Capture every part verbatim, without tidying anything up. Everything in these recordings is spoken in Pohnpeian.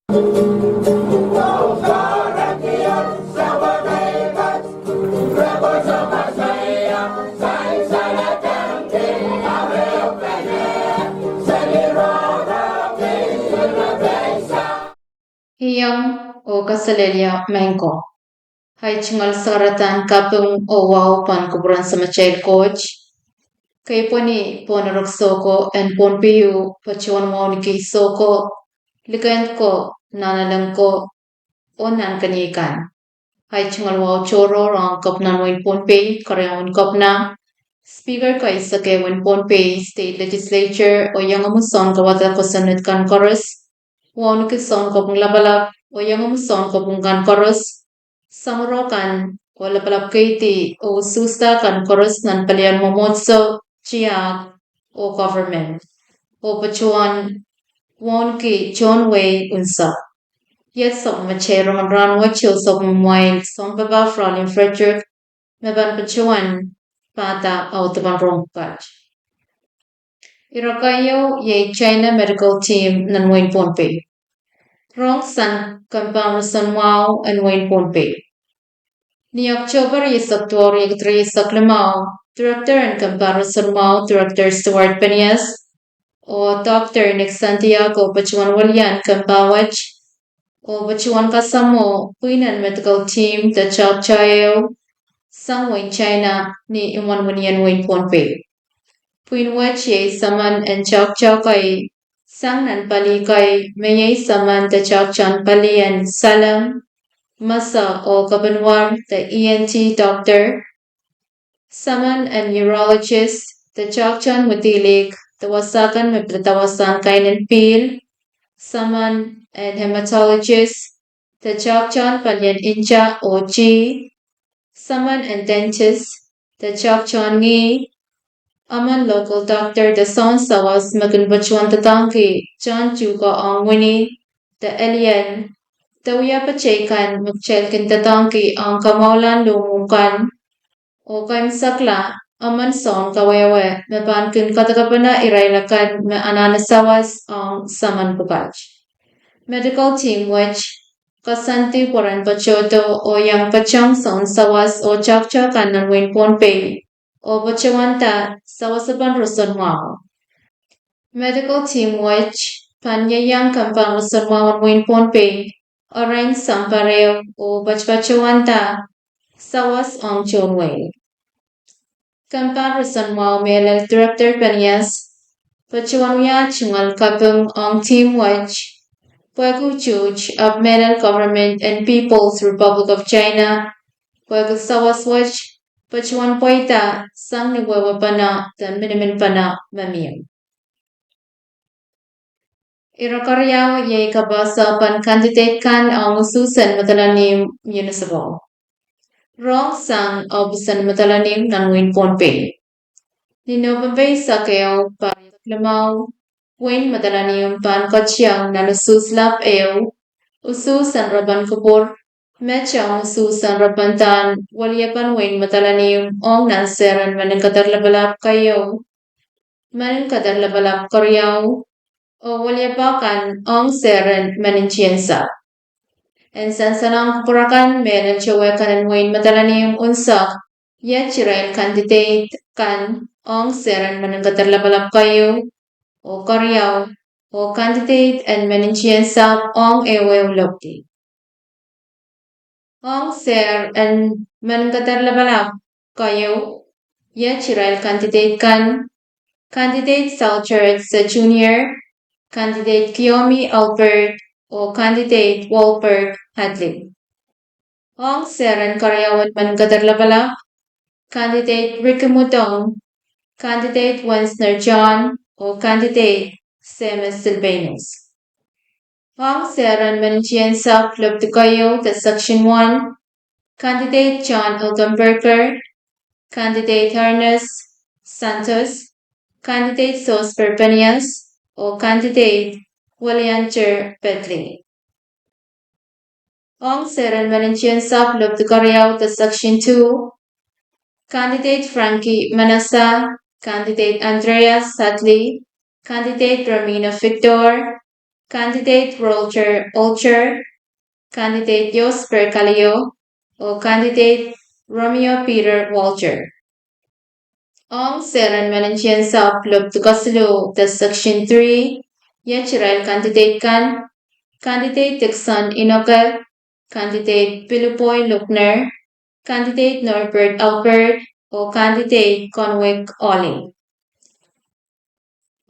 Iang oh kaselehlie maing ko. Ahi tungoal sakaradahn kaping oh wahu pahn kupwuren Samatail Koht. Keipweni pohn erekiso ko en Pohnpei patohwan wauneki soh ko, likend ko, nahnalek ko, oh nahnken kan. Ahi tungoal wahu tohrohr ong Kepina en wein Pohnpei, keriaun Kepina, Speaker keisek en wein Pohnpei State Legislature, oh iangahki sounkawada kosonned kan koaros, wauneki Sounkopwung Lapalap, oh iangahki sounkopwung kan koaros, samworo kan, oh lapalap keidi, oh usuhsda kan koaros nan palien mwomwohdiso, tiahk, oh government, oh patohwan wauneki tohn wehi unsek. Iet sapwellimatail rongen rahnwet, oh sapwellimamwail sounpapah Fraulein Frederick, me pahn patohwan pahda audepen rong pwukat. Ire keieu iei China Medical Team nan wein Pohnpei. Rong sang kempa roson mwahu en wein Pohnpei. Ni October rieisek duwau, riekid rieisek limau, Director en kempa roson mwahu, Director Stuart Pennias, oh Doctor Nick Santiago patohwan welian kempa wet, oh patohwan kasamwo pwihn en medical team de toahkte ehu sang wehin China ni imwen winien wein Pohnpei. Pwihn wet iei saman en toahkte kei sang nan pali kei, me iei saman de toahkte en palien Salem, Mesa oh Kapinwar de E N T doctor, saman en urologist de toahkte en mwidilihk de wasa kan me pid wasahn kain en pihl, saman en hematologist de toahkte en palien nta oh tih, saman en dentist de toahkte en ngih, emen local doctor de soun sawas me kin patohwan doadoahngki tohn tuhke ong wini de elien, de wia peteikan me kitail kin doadoahngki ong kamwahulahn lohmwuhk kan, oh keimwseklahn emen soun kawehwe me pahn kin kadekepene irail akan me anahne sawas ong saman pwukat. Medical team wet koasoandi pwuren patohdo oh iang patehng soun sawas oh toahkte kan nan wehin Pohnpei, oh patohwanda sawasepen roson mwahu. Medical team wet pahn ieiang kempa roson mwahu en wehin Pohnpei arail sounpar ehu oh patopatohwanda sawas ong tohn wehi. Kempa roson mwahu mehlel Director Pennias patohwan wia tungoal kaping ong team wet, pwehki tuht ahpw mehlel government en People's Republic of China, pwehki sawas wet patohwan pweida sang ni wehwehpene de miniminpene me mie. Ire keriau iei kapehse pahn candidate kan ong usuhsen medelen ihmw municipal. Rong sang ohpisen medelen ihmw nan wehin Pohnpei. Ni Nopempe eisek ehu, pahr limau, wehin medelen ihmw pahn ketiong nan usuhs lap ehu, usuhsen repen kupwur, met ong usuhsen repen dahn weliepen wehin medelen ihmw ong nan seren meninkeder lapalap keieu, meninkeder lapalap keriau, oh weliepe kan ong seren menintien sahpw. En sansalohng kupwur akan, mehlel towe kan en wehin medelen ihmw unsek iet irail candidate kan ong seren meninkeder lapalap keieu oh keriau, oh candidate en menintien sahpw ong ehuehu lokdi. Ong seren meninkeder lapalap keieu iet irail candidate kan, candidate Salter Junior, candidate Kiomi Albert, oh candidate Wahlberg Hadley. Ong seren keriaun meninkeder lapalap, candidate Ricky Mutong, candidate Wensner John, oh candidate Seamus Silvanus. Ong seren menintien sahpw lokdi keieu de section one, candidate John Odenberger, candidate Ernest Santos, candidate Sosper Pennias, oh candidate Willianter Bedley. Ong seren menintien sahpw lokdi keriau de section two, candidate Frankie Manassa, candidate Andreas Hadley, candidate Romina Victor, Candidate Roger Olcher, Candidate Yos Perkalio, oh Candidate Romeo Peter Walter. Ong seren meninsien sahpw lopwudu kesiluh de section three, iet irail candidate kan, Candidate Dickson Inoke, Candidate Pilipoi Luckner, Candidate Norbert Albert, oh Candidate Conwick Ollie.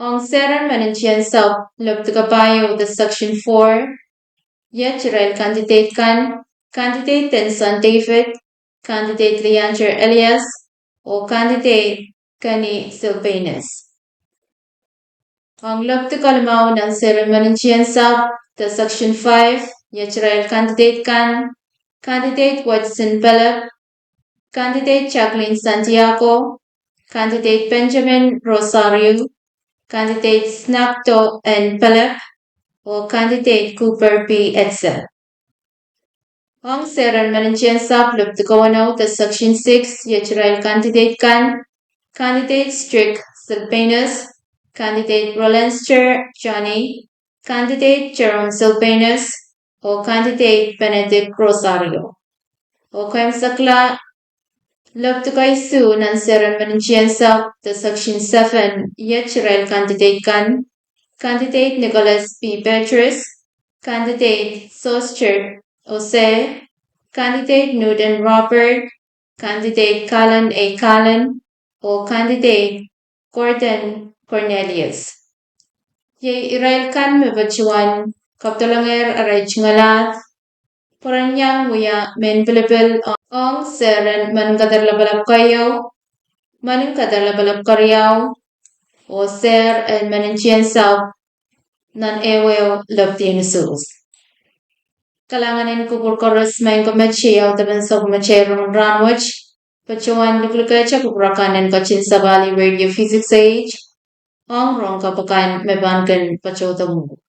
Ong seren meninsien sahpw lopwudu kapahieu de section four, iet irail candidate kan, Candidate Denson David, Candidate Leander Elias, oh Candidate Kenny Silvanus. Ong lopwudu kalimau nan seren meninsien sahpw de section five, iet irail candidate kan, Candidate Watson Pelep, Candidate Jacqueline Santiago, Candidate Benjamin Rosario, Candidate Snacto N Pelep, oh Candidate Cooper P Etzel. Ong seren meninsien sahpw lopwudu kaweneu de section six, iet irail candidate kan, Candidate Strick Silvanus, Candidate Rolandster Johnny, Candidate Jerome Silvanus, oh Candidate Benedict Rosario. Oh keimwseklahn lopwudu kaisuh nan seren meninsien sahpw de section seven, iet irail candidate kan, Candidate Nicholas P Petrus, Candidate Soster Jose, Candidate Newton Robert, Candidate Callan A Callan, oh Candidate Gordon Cornelius. Iei irail kan me patohwan kapwdolongehr arail tungoal ahd pwurehng iang wia mehn pilipil ong seren meninkeder lapalap keieu, meninkeder lapalap keriau, oh seren meninsien sahpw nan ehuehu lopwudiong usuhs. Kalahngan en kupwur koaros, maing ko, me iei audepen sapwellimatail rongen rahnwet. Patohwan likilikihte kupwur akan en ketin sapahl radio V six H ong rohng kapw akan me pahn kin patohdo mwo.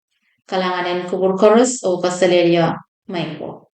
Kalahngan en kupwur koaros oh kaselehlie, maing ko.